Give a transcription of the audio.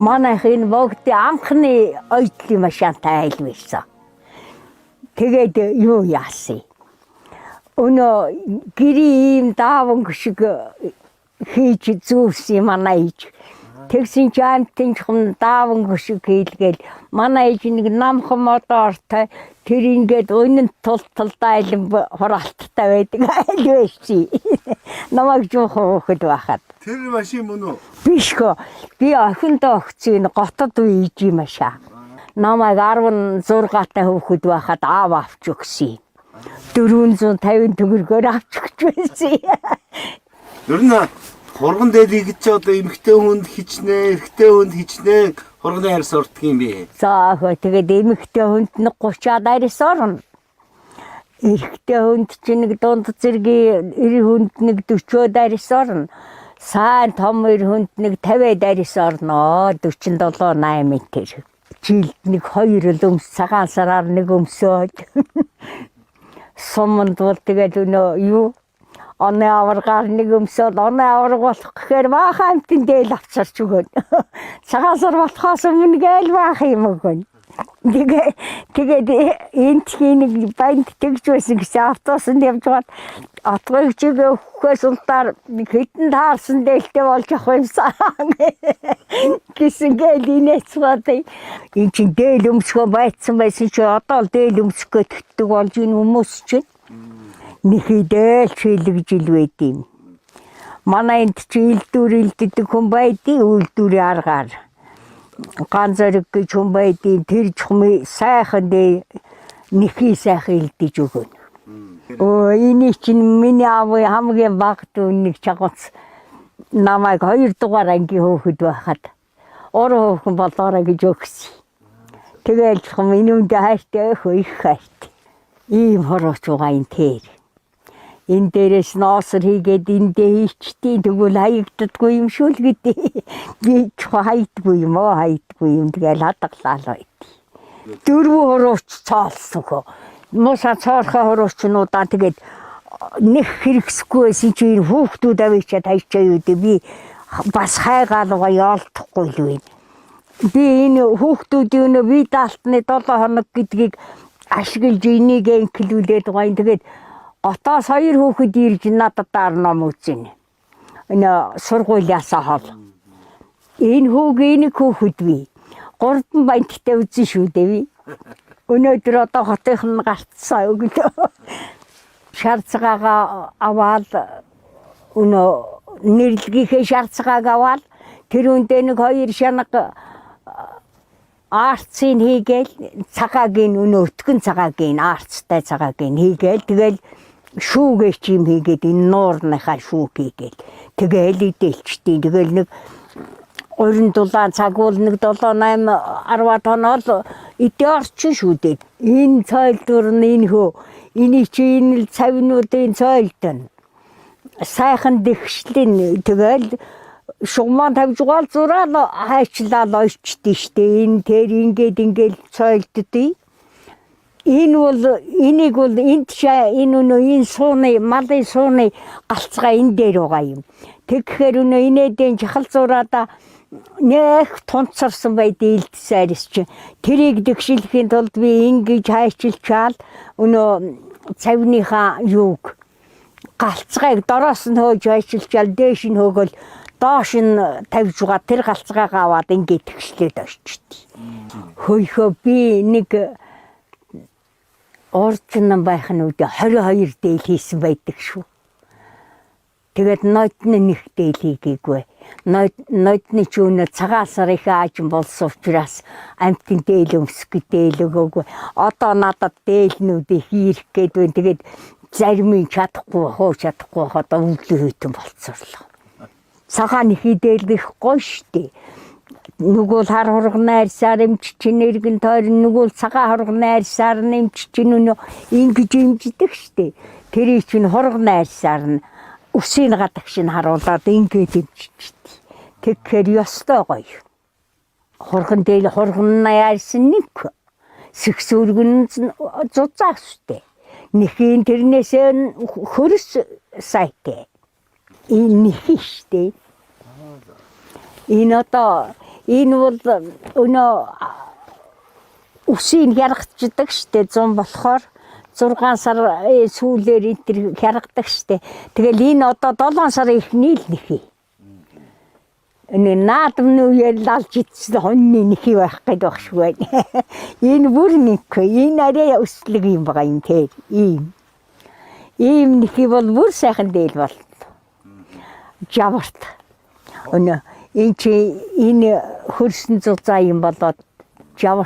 Манайх энэ богдын анхны ойдлын машаантай айл байсан. Тэгээд юу яасан? Өнөө гэрийн ийм дааванг шиг хийж зүүвсэн манай ээж. Тэгсэн чи амтын чухам дааванг шиг хийлгээл манай ээж нэг намхан модоортой тэр ингээд үнэн тул талдаа айлан хураалттай байдаг айл байсан. Намайг жоохон хөөхөд байхад. Тэр машин мөн үү? Бишгөө би охиндоо өгсөн готод үе иж юм ашаа. Намайг 16 та хүүхэд байхад аав авч өгсөн. 450 төгрөгөөр авч өгч байсан. Ер нь хурган дээлийг чи одоо эмэгтэй хүнд хичнээн, эрэгтэй хүнд хичнээн хурганы арьс уртдаг юм бэ. За хөө тэгээд эмэгтэй хүнд нэг 30-аад арьс орно. Эрэгтэй хүнд чи нэг дунд зэргийн эр хүнд нэг 40-од арьс орно. Сайн том эр хүнд нэг 50-ад арьс орно. 47 8 метр. Жилд нэг хоёр л өмс цагаан сараар нэг өмсөөд. Суманд бол тэгээд өнөө юу оны аваргаар нэг өмсөөд оны аварга болох гэхээр баахан амтын дээл авчарч өгөн. Цагаан сар болохоос өмнө гээл баах юм өгөн. Тэгээ тэгээд энтхийн нэг банд тэгж байсан гэсэн автобусанд явж байгаад отгойг чигээ өгөхөөс улдаар нэг хэдэн таарсан дээлтэй болж авах юмсан гэсэн гээл инээцгаад эн чин дээл өмсгөө байцсан байсан чи одоо л дээл өмсөх гэдэгдэг болж энэ хүмүүс чинь нэхийдэл чийлэг жил байд юм. Манай энд чи илдүүр илддэг хүн байдیں۔ Үйлдвэрийн аргаар. Ганц зориг гэж хүн байдیں۔ Тэр чухмын сайхан дээ нэхий сайхан илдэж өгнө. Өө эний чинь миний аав хамгийн бага дүү нэг чагууц намайг хоёр дугаар ангийн хөөхөд байхад уран хөөхөн болоорой гэж өгсөн. Тэгэл чухам энэ үндэ хайртай өхөө их хайртай. Ийм хорооч байгаа юм тэр. Энэ дээрээс ноосор хийгээд эндээ хийчтий тэгвэл хаягддаггүй юм шүү л гэдэг. Би ч хаягдгүй юм оо хаягдгүй юм тэгэл хадгалаа л байд. Дөрвөн хорооч цоолсон хөө. Мууса цоорхоо хороочнуудаа тэгээд нэг хэрэгсэхгүй байсан чи энэ хүүхдүүд авчиад хайчаа юу дээ би бас хайгаалгаа яолдохгүй л байна. Би энэ хүүхдүүдийн өнөө би даалтны 7 хоног гэдгийг ашиглаж энийг инклүүлээд байгаа юм. Тэгээд готоос хоёр хүүхэд ирж надад даар ном үзэн. Энэ сургуулиасаа хол. Энэ хүүг энийг хүүхэд би. Гурван банттай үзэн шүү дээ би. Өнөөдөр одоо хотынх нь гарцсан өглөө. Шарцгаагаа аваад өнөө нэрлэгийнхээ шарцгааг аваад тэр үндэ нэг хоёр шанаг арцыг хийгээл цагаагийн өнөө өтгөн цагаагийн арцтай цагаагийн хийгээл тэгэл шүүгээ ч юм хийгээд энэ нуурныхаа шүүг хийгээл тэгэл идэлчдیں۔ Тэгэл нэг 27 цаг бол нэг 7 8 10 тоноо л идэ орчин шүү дээ. Энэ цойлдвар нь энэ хөө эний чи энэ л цавнуудын цойлдон сайхан дэвшлэн тэгэл шугамаа тавьж угаал зураал хайчлал ойчдээ штэ энэ тэр ингээд ингээд цойлддээ. Энэ бол энийг бол энд шаа энэ өнөө энэ сууны малын сууны галцгаа энэ дээр байгаа юм. Тэгэхээр өнөө инээдэн чахал зураада нэх тунцарсан байд илдсэн арис чи. Тэрийг дэгшилэхийн тулд би ингэж хайчилчаал өнөө цавныхаа юуг галцгааг дороос нь хөөж хайчилчаал дээш нь хөөгөл доош нь тавьж байгаа тэр галцгаагаа аваад ингэж тэгшлээд очтий. Хөөйхөө би нэг уржин байх нь үдэ 22 дээл хийсэн байдаг шүү. Тэгээд нодны нэг дээл хийгээгүй. Нодны ч өнөө цагаан сарын аажин болсон учраас амтын дээл өмсөх дээл өгөөгүй. Одоо надад дээлнүүд их ирэх гээд байна. Тэгээд зарим нь чадахгүй хуу чадахгүй одоо өвлөө хүйтэн болцоорлоо. Цагаан их дээл их гоё штэ. Нөгөө л хар хурганы арьсаар эмч чинь эргэн тойрон нөгөө л цагаан хурганы арьсаар нэмч чинь өнөө ингэж эмждэг штэ. Тэрийг чинь хурганы арьсаар нь үсийг гадагш нь харуулад ингэж эмччихдэг. Тэгэхээр ёстой гоё. Хурган дээл хурганы арьс нэг сэгсүүргэн зузаах штэ. Нэхийн тэрнээсээ хөрс сайтай. Энэ нэхий штэ. Энэ одоо Энэ бол өнөө үсийг хяргачдаг штэ 100 болохоор 6 сар сүүлээр энэ төр хяргадаг штэ. Тэгэл энэ одоо 7 сарын эхний л нэхий. Энэ наадмын үеэр лалж ицсэн хоньны нэхий байх гээд байх шиг байна. Энэ бүр нэггүй. Энэ арай өслөг юм байгаа юм те. Ийм. Ийм нэхий бол бүр сайхан дээл бол. Жаварт. Өнөө энэ чи энэ хөрсөн зузаан юм болоод жавар.